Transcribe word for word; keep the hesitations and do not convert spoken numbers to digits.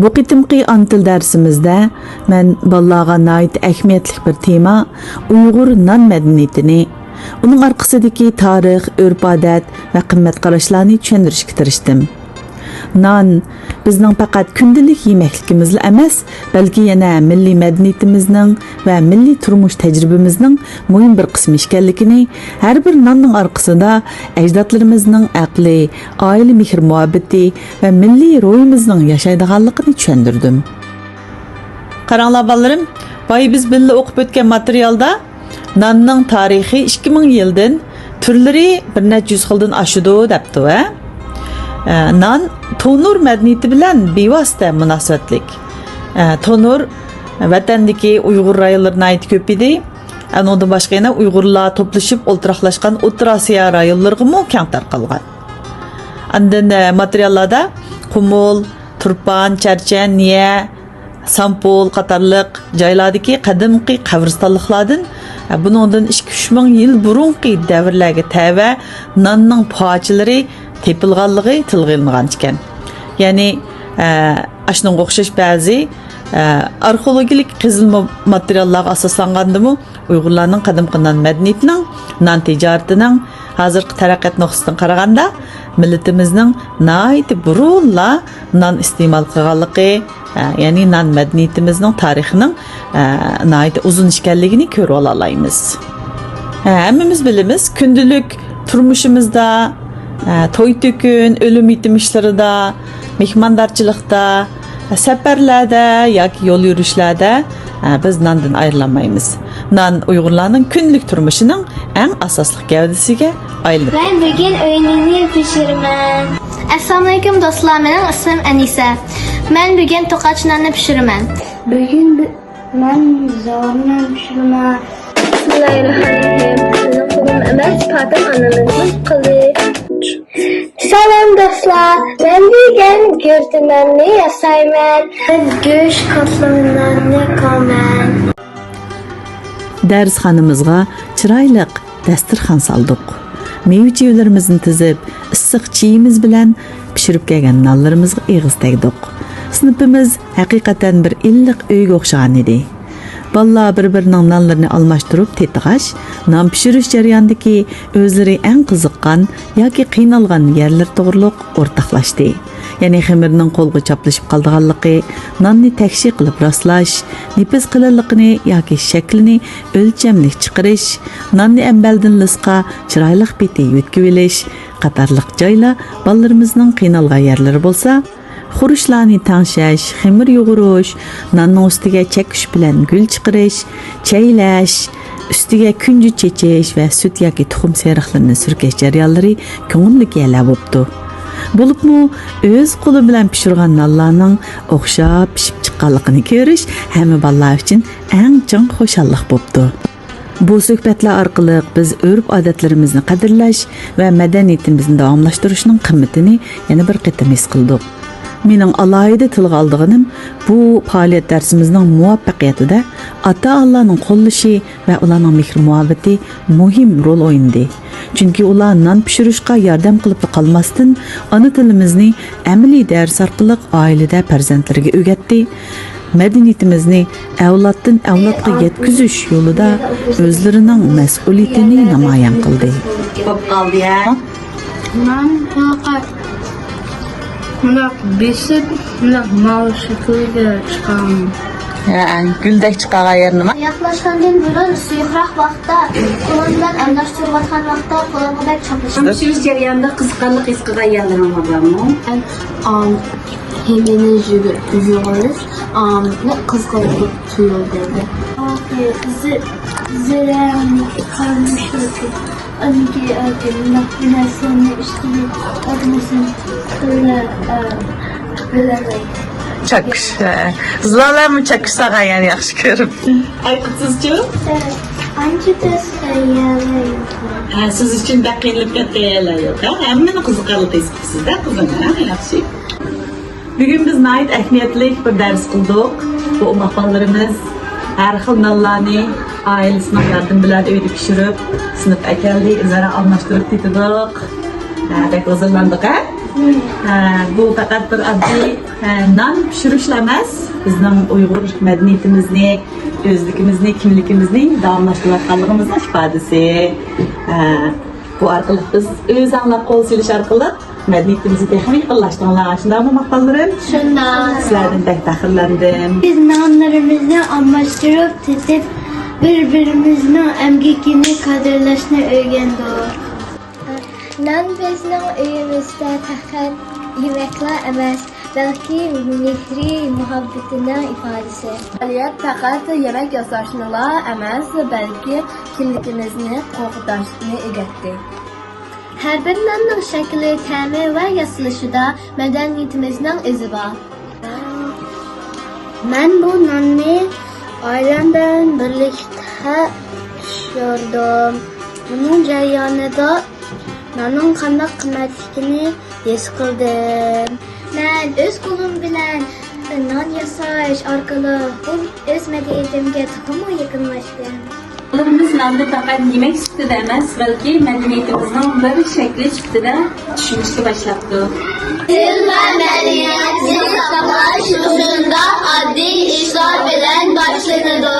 بۇ قېتىمقى ئانا تىل دەرسىمىزدە مەن بالىلارغا ناھايىتى ئەھمىيەتلىك بىر تېما، ئۇيغۇر نان مەدەنىيىتىنى، ئۇنىڭ ئارقىسىدىكى تارىخ، ئۆرپ-ئادەت ۋە قىممەت قاراشلارنى چۈشەندۈرۈشكە تىرىشتىم. نان بىزنىڭ پەقەت كۈندىلىك يېمەكلىكىمىزلا ئەمەس، بەلكى يەنە مىللىي مەدەنىيىتىمىزنىڭ ۋە مىللىي تۇرمۇش تەجرىبىمىزنىڭ مۇھىم بىر قىسمى ئىكەنلىكىنى، ھەر بىر ناننىڭ ئارقىسىدا ئەجدادلىرىمىزنىڭ ئەقلى، ئائىلە مېھىر-مۇھەببىتى ۋە مىللىي روھىمىزنىڭ ياشايدىغانلىقىنى چۈشەندۈردۈم. قاراڭلار بالىلىرىم، بايا بىز بىللە ئوقۇپ ئۆتكەن ماتېرىيالدا ناننىڭ تارىخى ئىككى مىڭ يىلدىن، تۈرلىرى بىر نەچچە يۈز خىلدىن ئاشىدۇ دەپتۇ، ھە؟ ئە، نان تونۇر مەدەنىيىتى بىلەن بىۋاسىتە مۇناسىۋەتلىك. ئە، تونۇر ۋەتەندىكى ئۇيغۇر رايونلىرى ناھايىتى كۆپ ئىدى. ئۇنىڭدىن باشقا يەنە ئۇيغۇرلار توپلىشىپ ئولتۇراقلاشقان ئوتتۇرا ئاسىيا رايونلىرىغىمۇ كەڭ تارقالغان. ئاندىن، ئە، ماتېرىياللاردا قۇمۇل، تۇرپان، چەرچەن، نىيە، سامپۇل قاتارلىق جايلاردىكى قەدىمكى قەبرىستانلىقلاردىن، ئە، بۇنىڭدىن ئىككى-ئۈچ مىڭ يىل بۇرۇنقى دەۋرلەرگە تەۋە ناننىڭ پارچىلىرى تېپىلغانلىقى تىلغا ئېلىنغان ئىكەن. يەنى، ئە، ئاشۇنىڭغا ئوخشاش بەزى، ئە، ئارخېئولوگىيەلىك قېزىلما ماتېرىياللارغا ئاساسلانغاندىمۇ، ئۇيغۇرلارنىڭ قەدىمكى نان مەدەنىيىتىنىڭ، نان تىجارىتىنىڭ، ھازىرقى تەرەققىيات نۇقتىسىدىن قارىغاندا، مىللىتىمىزنىڭ ناھايىتى بۇرۇنلا نان ئىستېمال قىلغانلىقى، ئە، يەنى نان مەدەنىيىتىمىزنىڭ تارىخىنىڭ، ئە، ناھايىتى ئۇزۇن ئىكەنلىكىنى كۆرۈۋالالايمىز. ئە، ھەممىمىز بىلىمىز، كۈندىلىك تۇرمۇشىمىزدا، ئە، توي-تۆكۈن، ئۆلۈم-يېتىم ئىشلىرىدا، مېھماندارچىلىقتا، سەپەرلەردە ياكى يول يۈرۈشلەردە، ئە، بىز ناندىن ئايرىلالمايمىز. نان ئۇيغۇرلارنىڭ كۈندىلىك تۇرمۇشىنىڭ ئەڭ ئاساسلىق گەۋدىسىگە ئايلىنىپ. مەن بۈگۈن ئۆينىنى پىشۇرىمەن. ئەسسالامۇئەلەيكۇم دوستلار، مېنىڭ ئىسمىم ئەنىسە. مەن بۈگۈن توقاچ ناننى پىشۇرىمەن. بۈگۈن بى-، مەن زاۋۇر نان پىشۇرىمەن. بىسمىللاھىررەھمانىررەھىم. مېنىڭ قولۇم ئەمەس، پاتىم ئانىمىزنىڭ قولى. سالام دوستلار، مەن بۈگۈن گۆردە ناننى ياسايمەن. مەن گۆش قاتلىغان ناننى قىلىمەن. دەرسخانىمىزغا چىرايلىق دەستۇرخان سالدۇق. مېۋە-چېۋىلىرىمىزنى تىزىپ، ئىسسىق چېيىمىز بىلەن پىشۇرۇپ كەلگەن نانلىرىمىزغا ئېغىز تەگدۇق. سىنىپىمىز ھەقىقەتەن بىر ئىللىق ئۆيگە ئوخشىغان ئىدى. بالىلار بىر-بىرىنىڭ نانلىرىنى ئالماشتۇرۇپ تېتىغاچ، نان پىشۇرۇش جەريانىدىكى ئۆزلىرى ئەڭ قىزىققان ياكى قىينالغان يەرلىرى توغرۇلۇق ئورتاقلاشتى. يەنى خېمىرنىڭ قولغا چاپلىشىپ قالىدىغانلىقى، ناننى تەكشى قىلىپ راسلاش، نېپىز قېلىنلىقىنى ياكى شەكلىنى ئۆلچەملىك چىقىرىش، ناننى ئەمبەلدىن لىسقا چىرايلىق پېتى يۆتكىۋېلىش قاتارلىق جايلار بالىلىرىمىزنىڭ قىينالغان يەرلىرى بولسا، خۇرۇچلارنى تەڭشەش، خېمىر يۇغۇرۇش، ناننىڭ ئۈستىگە چەككۈچ بىلەن گۈل چىقىرىش، چەيلەش، ئۈستىگە كۈنجۈت چېچىش ۋە سۈت ياكى تۇخۇم سېرىقلىرىنى سۈركەش جەريانلىرى كۆڭۈللۈك يەرلەر بوپتۇ. بولۇپمۇ ئۆز قولى بىلەن پىشۇرغان نانلارنىڭ ئوخشاپ پىشىپ چىققانلىقىنى كۆرۈش ھەممە بالىلار ئۈچۈن ئەڭ چىڭ خۇشاللىق بوپتۇ. بۇ سۆھبەتلەر ئارقىلىق بىز ئۆرپ-ئادەتلىرىمىزنى قەدىرلەش ۋە مەدەنىيىتىمىزنى داۋاملاشتۇرۇشنىڭ قىممىتىنى يەنە بىر قېتىم ھېس قىلدۇق. مېنىڭ ئالاھىدە تىلغا ئالىدىغىنىم، بۇ پائالىيەت دەرسىمىزنىڭ مۇۋەپپەقىيىتىدە ئاتا-ئانىلارنىڭ قوللىشى ۋە ئۇلارنىڭ مېھىر-مۇھەببىتى مۇھىم رول ئوينىدى. چۈنكى ئۇلار نان پىشۇرۇشقا ياردەم قىلىپلا قالماستىن، ئانا تىلىمىزنى ئەمەلىي دەرس ئارقىلىق ئائىلىدە پەرزەنتلىرىگە ئۆگەتتى. مەدەنىيىتىمىزنى ئەۋلادتىن ئەۋلادقا يەتكۈزۈش يولىدا ئۆزلىرىنىڭ مەسئۇلىيىتىنى نامايان قىلدى. بولۇپ قالدى يا. نان ھېلىقى مۇنداق بېسىپ، مۇنداق ماۋۇ شەكىلگە چىقارغان. ھە، گۈلدەك چىقارغان يەرنىمۇ؟ ياقلاشقاندىن بۇرۇن سۇيۇقراق ۋاقىتتا قولۇم بىلەن ئارىلاشتۇرۇۋاتقان ۋاقىتتا قولۇمغا بەك چاپلىشىدۇ. پىشۇرۇش جەريانىدا قىزىقارلىق ھېس قىلغان يەرلىرىڭلار بارمۇ؟ مەن، ئام، ھىندىنى يۇغۇرۇش، ئام، قىزىقارلىق تۇيۇلدى. زىرەنىك قارمىشىدۇ. ئانىكى ئاكىم مۇنداق بىر نەرسىلەرنى ئىشتىن ئۆتمىسۇن. بىلە، ئە، بىلەلەي. چاكۇش، ھە. زىلالەمۇ چاكۇش ساغايان ياخشى كۆرۈپ. ئايقىتسىزچۇ؟ ئە، ئانچە تەس تەييارلايدۇ. ھە، سىز ئۈچۈن بەك قىينىلىپ كەتكەن يەرلەر يوق، ھە؟ ھەممىنى قىزىقارلىق ھېس قىپسىز-دە، قىزىم، ھە؟ ياخشى. بۈگۈن بىز ناھايىتى ئەھمىيەتلىك بىر دەرس قىلدۇق. بۇ ئوماق بالىلىرىمىز ھەر خىل نانلارنى ئائىلىسىنىڭ ياردىمى بىلەن ئۆيدە پىشۇرۇپ، سىنىپقا ئەكەلدى، ئۆزئارا ئالماشتۇرۇپ تېتىدۇق. ھە، بەك ھۇزۇرلاندۇق، ھە؟ ھە، بۇ پەقەت بىر ئاددىي، ھە، نان پىشۇرۇشلا ئەمەس، بىزنىڭ ئۇيغۇر مەدەنىيىتىمىزنى، ئۆزلۈكىمىزنى، كىملىكىمىزنى داۋاملاشتۇرۇۋاتقانلىقىمىزنىڭ ئىپادىسى. ھە، بۇ ئارقىلىق بىز ئۆزى ئاڭلاپ قول سېلىش ئارقىلىق مەدەنىيىتىمىزنى تېخىمۇ يېقىنلاشتۇرۇڭلار. شۇنداقمۇ، ماقاللىرىم؟ شۇنداق. سىلەردىن بەك پەخىرلەندىم. بىز نانلىرىمىزنى ئالماشتۇرۇپ تېتىپ، بىر-بىرىمىزنىڭ ئەمگىكىنى قەدىرلەشنى ئۆگەندۇق. نان بىزنىڭ ئۆيىمىزدە پەقەت يېمەكلا ئەمەس، بەلكى مېھرى، مۇھەببىتىنىڭ ئىپادىسى. پائالىيەت پەقەت يېمەك ياساشنىلا ئەمەس، بەلكى كىملىكىمىزنى قوغداشنى ئۆگەتتى. ھەر بىر ناننىڭ شەكلى، تەمى ۋە ياسىلىشىدا مەدەنىيىتىمىزنىڭ ئىزى بار. مەن بۇ ناننى ئائىلەم بىلەن بىرلىكتە پىشۇردۇم. بۇنىڭ جەريانىدا ناننىڭ قانداق قىممەتلىكىنى ھېس قىلدىم. مەن ئۆز قولۇم بىلەن نان ياساش ئارقىلىق بۇ ئۆز مەدەنىيىتىمگە تېخىمۇ يېقىنلاشتىم. بالىلىرىمىز ناننى پەقەت يېمەك سۈپىتىدە ئەمەس، بەلكى مەدەنىيىتىمىزنىڭ بىر شەكلى سۈپىتىدە چۈشىنىشكە باشلاپتۇ. تىل ۋە مەدەنىيەتنى ساقلاش مۇشۇنداق ئاددىي ئىشلار بىلەن باشلىنىدۇ.